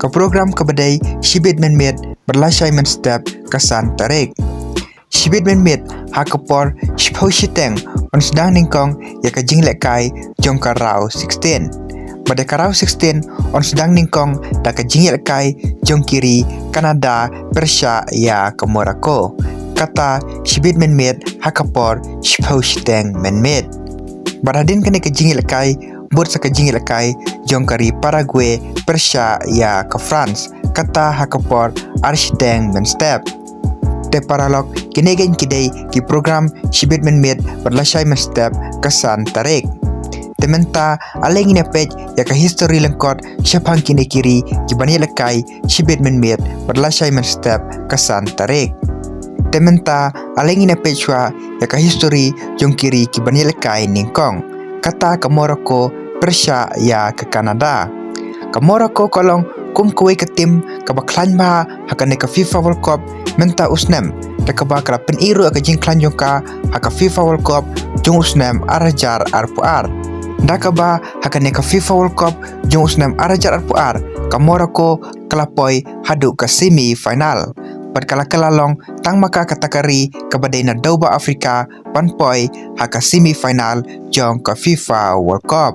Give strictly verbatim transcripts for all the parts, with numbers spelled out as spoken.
Ka program kaba dei shibit mynmiet bad lashai mynstep ka san tarik. Shibit mynmiet ha ka por shiphew shiteng yn sdang nyngkong ïa ka jingïalehkai jong ka round sixteen. Bad ïa ka round sixteen yn sdang nyngkong da ka jingïalehkai jong ki ri Canada pyrshah ïa ka Morocco. Kata shibit mynmiet ha ka por shiphew shiteng mynmiet. Bad hadien kane ka jingïalehkai bud sa ka jingïalehkai jong ka ri Paraguay pyrshah ïa ka France. Kata ha ka por ar shiteng mynstep. Te paralok, kine kein ki dei ki program shibit mynmiet bad lashai mynstep ka san tarik. Te mynta ale ngin ïa peit ïa ka history lyngkot shaphang kine ki ri kiban ïalehkai shibit mynmiet bad lashai mynstep ka san tarik. Te mynta ale ngin ïa peit shuwa ïa ka history jong ki ri kiban ïalehkai nyngkong. Kata ka Morocco pyrshah ïa ka Canada. Ka Morocco ka long kum kawei ka tim kaba khlaiñ bha ha kane ka FIFA World Cup mynta u snem, da kaba ka la pyni ruh ïa ka jingkhlaiñ jong ka ha ka FIFA World Cup jong u snem ar hajar arphew ar. Da kaba ha kane ka FIFA World Cup jong u snem ar hajar arphew ar, ka Morocco ka la poi haduh ka semi final. Bad ka la kylla long tang ma ka kata ka ri kaba dei na dewbah Africa ban poi ha ka semi final jong ka FIFA World Cup.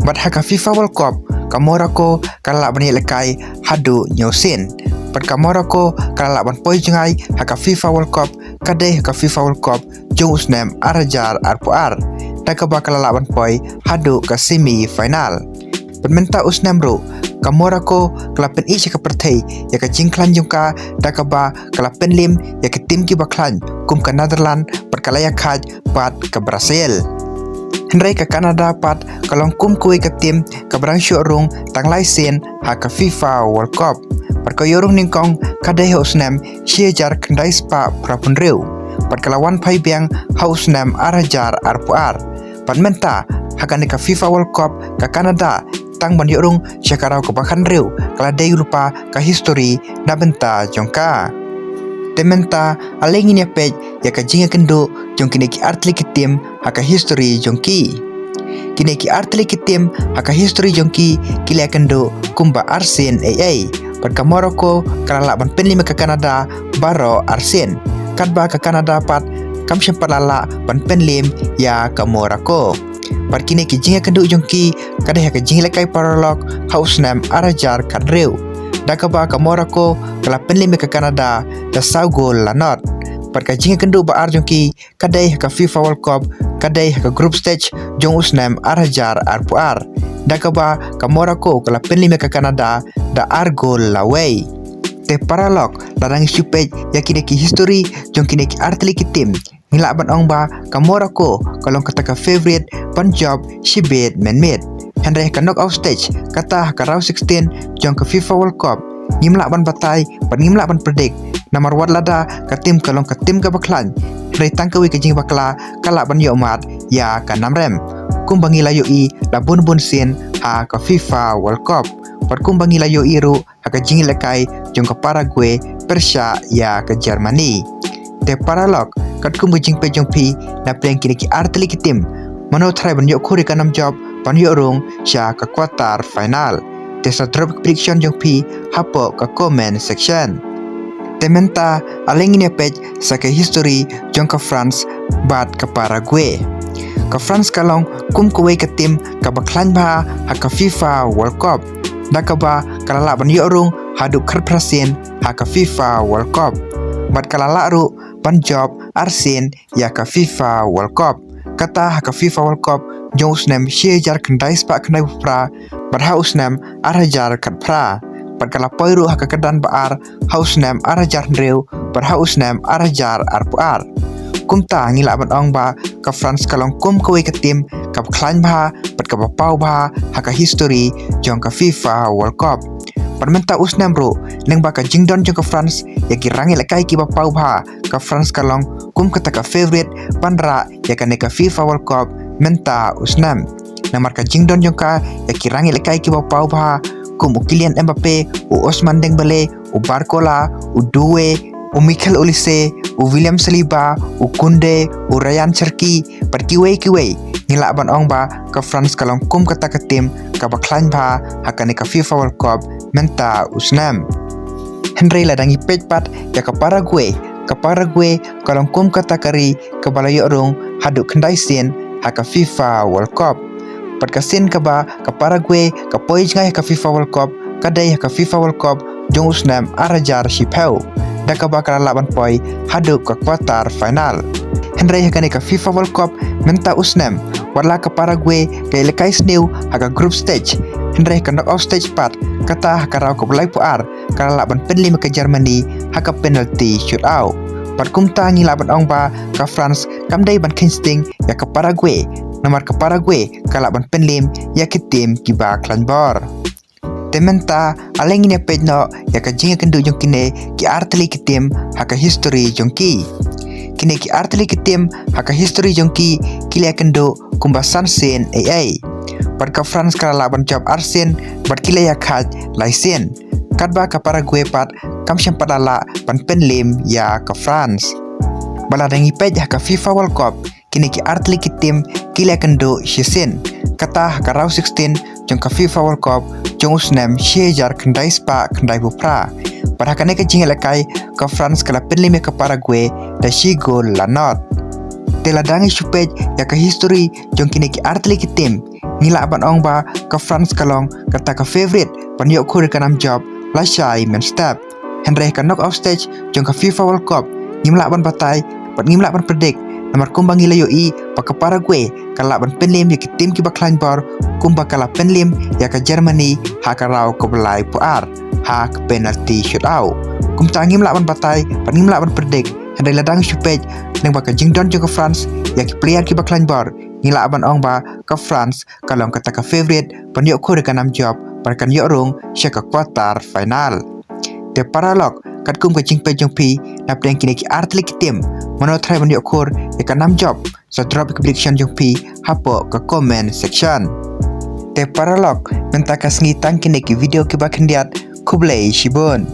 Bad ha ka FIFA World Cup ka Morocco ka la lah ban ïalehkai haduh hynñiew sien. Bad ka Morocco ka la lah ban poi jngai ha ka FIFA World Cup, ka dei ha ka FIFA World Cup jong u snem ar hajar arphew ar, da kaba ka la lah ban poi haduh ka semi final. Bad mynta u snem ruh ka Morocco ka la pyni sha ka pyrthei ïa ka jingkhlaiñ jong ka, da kaba ka la pynlim ïa ka tim kiba khlaiñ kum ka Netherlands bad ka la ïakhaid bad ka Brazil. Hynrei ka Canada pat ka long kum kawei ka tim kaba dang shu ïoh rung tang lai sien ha ka FIFA World Cup. Bad ka ïoh rung nyngkong ka dei ha u snem shi hajar khyndai spah phra phew hynriew. Bad ka la wan phai biang ha u snem ar hajar arphew ar. Bad mynta ha kane ka FIFA World Cup ka Canada tang ban ïoh rung sha ka round kaba khathynriew ka la dei lypa ka history na bynta jong ka. Te mynta ale ngin ïa peit ïa ka jingïakynduh jong kine ki artylli ki tim ha ka history jong ki. Kine ki artylli ki tim ha ka history jong ki ki la ïakynduh kumba ar sien ei ei. Bad ka Morocco ka la lah ban pynlim ïa ka Canada baroh ar sien. Katba ka Canada pat kam shym pat la lah ban pynlim ïa ka Morocco. Bad kine ki jingïakynduh jong ki ka dei ha ka jingïalehkai paralok ha u snem ar hajar khathynriew, da kaba ka Morocco ka la pynlim ïa ka Canada da saw gol la nod. Bad ka jingïakynduh ba ar jong ki ka dei ha ka FIFA World Cup, ka dei ha ka group stage jong u snem ar hajar arphew ar, da kaba ka Morocco ka la pynlim ïa ka Canada da ar gol la wei. Te paralok, lada ngi shu peit ïa kine ki history jong kine ki artylli ki tim, ngi lah ban ong ba ka Morocco ka long kata ka favourite ban jop shibit mynmiet. Hynrei ha ka knockout stage, kata ha ka round sixteen jong ka FIFA World Cup, ngim lah ban batai bad ngim lah ban predict. Namar wat lada ka tim ka long ka tim kaba khlaiñ, hynrei tang kawei ka jingbakla ka lah ban ïoh mad ïa ka namrem, kumba ngi la ïohi la bun bun sien ha ka FIFA World Cup. Bad kumba ngi la ïohi ruh ha ka jingïalehkai jong ka Paraguay pyrshah ïa ka Germany. Te paralok, katkum ka jingpeit jong phi, na pdeng kine ki artylli ki tim, mano tharai ban ïoh khur ïa ka nam jop ban ïoh rung sha ka quarter final? Te sa drop ka prediction jong phi hapoh ka comment section. Te mynta ale ngin ïa peit sa ka history jong ka France bad ka Paraguay. Ka France ka long kum kawei ka tim kaba khlaiñ bha ha ka FIFA World Cup, da kaba ka la lah ban ïoh rung haduh khatphra sien ha ka FIFA World Cup. Bad ka la lah ruh ban jop ar sien ïa ka FIFA World Cup. Kata ha ka FIFA World Cup jong u snem shi hajar khyndai spah khyndaiphew phra bad ha u snem ar hajar khatphra. Bad ka la poi ruh ha ka kyrdan ba ar ha u snem ar hajar hynriew bad ha u snem ar hajar arphew ar. Kumta ngi lah ban ong ba ka France ka long kum kawei ka tim kaba khlaiñ bha bad kaba paw bha ha ka history jong ka FIFA World Cup. Bad mynta u snem ruh, lyngba ka jingdon jong ka France ïa ki rangïalehkai kiba paw bha, ka France ka long kum kata ka favourite ban rah ïa kane ka FIFA World Cup mynta u snem. Namar ka jingdon jong ka ïa ki rangïalehkai kiba paw bha kum u Kylian Mbappe, u Ousmane Dembélé, u Barcola, u Doué, u Michael Olise, u William Saliba, u Koundé, u Ryan Cherki, bad kiwei kiwei. Ngi lah ban ong ba ka France ka long kum kata ka tim kaba khlaiñ bha ha kane ka FIFA World Cup mynta u snem. Hynrei lada ngi peit pat ïa ka Paraguay, ka Paraguay ka long kum kata ka ri kaba la ïoh rung haduh khyndai sien ha ka FIFA World Cup. Bad ka sien kaba ka Paraguay ka poi jngai ha ka FIFA World Cup ka dei ha ka FIFA World Cup jong u snem ar hajar shiphew, da kaba ka la lah ban poi haduh ka quarter final. Hynrei ha kane ka FIFA World Cup mynta u snem, wat la ka Paraguay ka ïalehkai sniew ha ka group stage, hynrei ha ka knockout stage pat, kata ha ka round kaba laiphew ar, ka la lah ban pynliem ïa ka Germany ha ka penalty shootout. Bad kumta ngi lah ban ong ba ka France kam dei ban kheiñ sting ïa ka Paraguay, namar ka Paraguay ka lah ban pynliem ïa ki tim kiba khlaiñ bor. Te mynta ale ngin ïa peit noh ïa ka jingïakynduh jong kine ki artylli ki tim ha ka history jong ki. Kine ki artylli ki tim ha ka history jong ki, ki la ïakynduh kumba san sien ei ei. Bad ka France ka la lah ban jop ar sien, bad ki la ïakhaid lai sien. Katba ka Paraguay pat kam shym pat la lah ban pynliem ïa ka France. Bad lada ngi peit ha ka FIFA World Cup, kine ki artylli ki tim ki la ïakynduh shisien, kata ha ka round sixteen jong ka FIFA World Cup jong u snem shi hajar khyndai spah khyndaiphew phra. Bad ha kane ka jingïalehkai ka France ka la pynliem ïa ka Paraguay da shi gol la nod. Te lada ngi shu peit ïa ka history jong kine ki artylli ki tim, ngi lah ban ong ba ka France ka long kata ka favourite ban ïoh khur ïa ka nam jop lashai mynstep. Hynrei ha ka knockout stage jong ka FIFA World Cup, ngim lah ban batai bad ngim lah ban predict, namar kumba ngi la ïohi ba ka Paraguay ka lah ban pynliem ïa ki tim kiba khlaiñ bor, kumba ka la pynliem ïa ka Germany ha ka round kaba laiphew ar ha ka penalty shootout. Kumta ngim lah ban batai bad ngim lah ban predict, hynrei lada ngi shu peit lyngba ka jingdon jong ka France ïa ki player kiba khlaiñ bor, ngi lah ban ong ba ka France ka long kata ka favourite ban ïoh khur ïa ka nam jop, bad kan ïoh rung sha ka quarter final. Te paralok, katkum ka jingpeit jong phi napdeng kine ki artylli ki tim, mano trai ban ïoh khur ïa ka nam jop, sa drop ïa ka prediction jong phi hapoh ka comment section. Te paralok, mynta ka sngi tang kine ki video kiba khyndiat, khublei shibun.